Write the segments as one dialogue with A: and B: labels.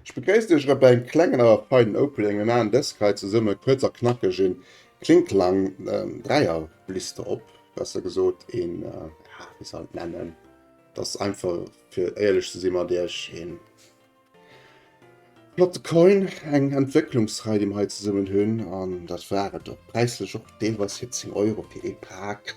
A: Ech begréissen iech erëm bei engem klengen awer feinen Opening. Mir maachen dës hei zesumme kuerz a knackeg een Klinklang Dräier Blister op, besser gesot een, ja wéi soll et nennen, et ass einfach fir éierlech ze si mat iech, een Flotte Coin, eng Entwécklungsrei déi mer hei zesummen hunn an dat war et och. Präislech och deelweis fir 10 Euro fir ee Pak,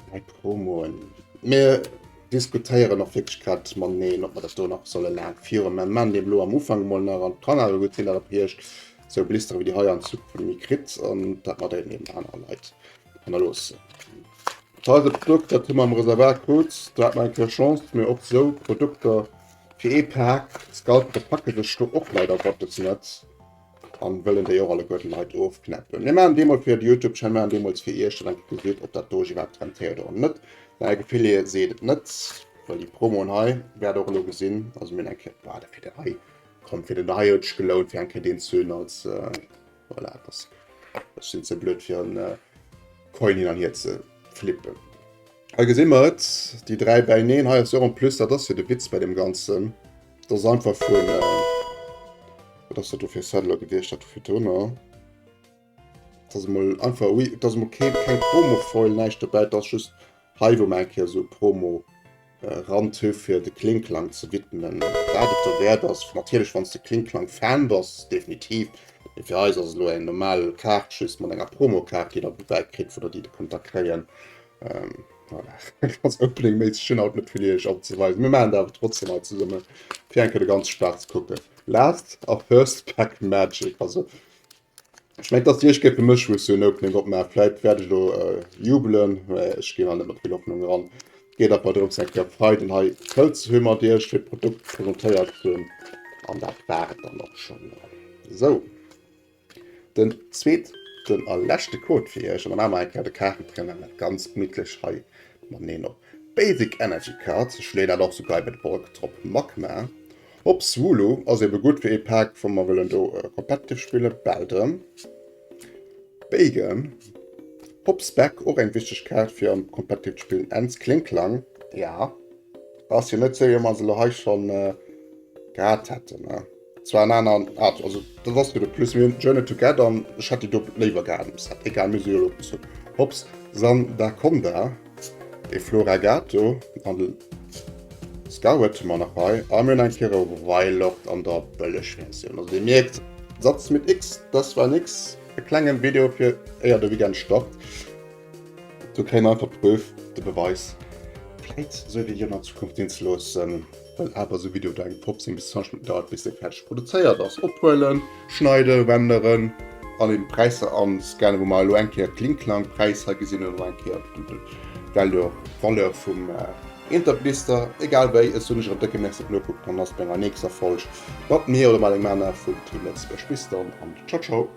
A: 3 Promoen. Mir diskutéieren och wierklech grad mateneen, ob mer dat do nach solle laang viru man. Mir man dee elo am Ufank emol nach an et kann awer gutt sinn, datt ab Hierscht esou Blistere wéi déi hei an Zukunft méi kritt an dat mer déi eben aner Leit hannerloossen. Dat heite Produkt, dat hu mer am Reservat krut, do hat mer eng Kéier Chance, mee och esou Produkter, Fir ee Pak Scalpere packe sech do och leider Gottes net an wëllen déi och alleguerten Leit ofknäppen. Mir maachen deemol fir de Youtube Channel, mir maachen deemools fir iech, dann enke gesitt ob dat do iwwerhaapt rentéiert oder net. Mäi Gefill hier seet et net, well déi Promoen hei wäert och elo gesinn, also mir hunn eng Kéier, voilà, fir den hei, komm fir den hei huet sech gelount fir eng Kéier deen ze hunn als, voilà, dass ech sinn ze blöd fir en Coin hin an hier ze flippen. Hei gesi mer et, déi 3 bäineen. Hei ass jo och en plus, dat ass jo de Witz bei deem Ganzen. Dat ass einfach vun, wat ass dat do fir e Set elo gewiescht, dat do fir drënner. Dat ass emol einfach, oui, dat ass emol kee, keng Promo-Foil, näischt dobäi. Dat ass just hei, wou mer eng Kéier esou Promo Rand hu fir de Klinklang ze widmen. Wat et dowäert ass, natierlech wann s de Klinklang-Fan bass, definitiv. Mee fir eis ass et elo eng normal Kaart, just mat enger Promokaart, déi der dobäi kritt oder déi der kënnt da kréien. Voilà. Ganz Opening-méisseg hunn haut net vill Iech opzeweisen. Mir maachen dat awer trotzdem hei zesumme fir eng Kéier de ganze Spaass ze kucken. Last a First Pack Magic. Also ech mengen, dass déi éischt Kéier fir mech, wou ech sou en Opening opmaachen. Vläit wäert ech elo jubelen, mä ech ginn nach net mat vill Hoffnung eran. Et geet einfach drëms, eng Kéier Freiden hei fëllt ze hunn mat Iech, fir d'Produkt presentéiert ze hunn. An dat war et dann och schonn. Sou. Den zweeten a leschte Code fir iech, an da maache mer eng Kéier de Kaartentrainer dat ganz gemittlech hei mateneen op. Basic Energy Card, ech leeën dat och souguer hei bei de Bulk drop, Magma op Swulu ass ebe gutt fir ee Pak wou mer wëllen do competitive spillen, Beldum, Bagon, Hop Spec, och eng wichteg Kaart fir am competitive ze spillen, Ents Klinklang, ja ass jo net sou wéi mer se elo hei schonn gehat hätten ne. Zwar en aneren Art, also dat ass jo de Plus. Mir hunn Journey Together an ech hätt déi do léiwer gehat am Set. Egal, mir si jo elo zu Hops Sandaconda, e Floragato an de Scarwet hu mer nach hei. A mir hunn eng Kéier e Wailord an der Bëllegversioun. Also dir mierkt, Satz mit X, das war nix. E klengen Video fir éier de Weekend start. Do kréie mer einfach d'Preuve, de Beweis. Vläit soll Video an Zukunft sinn ze loossen, well awer esou Video do eng 15 bis 20 Minutten dauert bis se fäerdeg produzéiert ass. Ophuelen, schneiden, renderen an eben d'Präisser anscannen, wou mer elo eng Kéier d'Klinklang Präis hei gesinn hunn, elo eng Kéier d'Valeur, d'Valeur vum Interblister. Egal wéi, ech soen iech erëm décke Merci fir d'Nokucken an ass bei enger nächster Folg mat mir oder mat engem aner vum Team Lëtzebuerg. Bis dann an ciao ciao.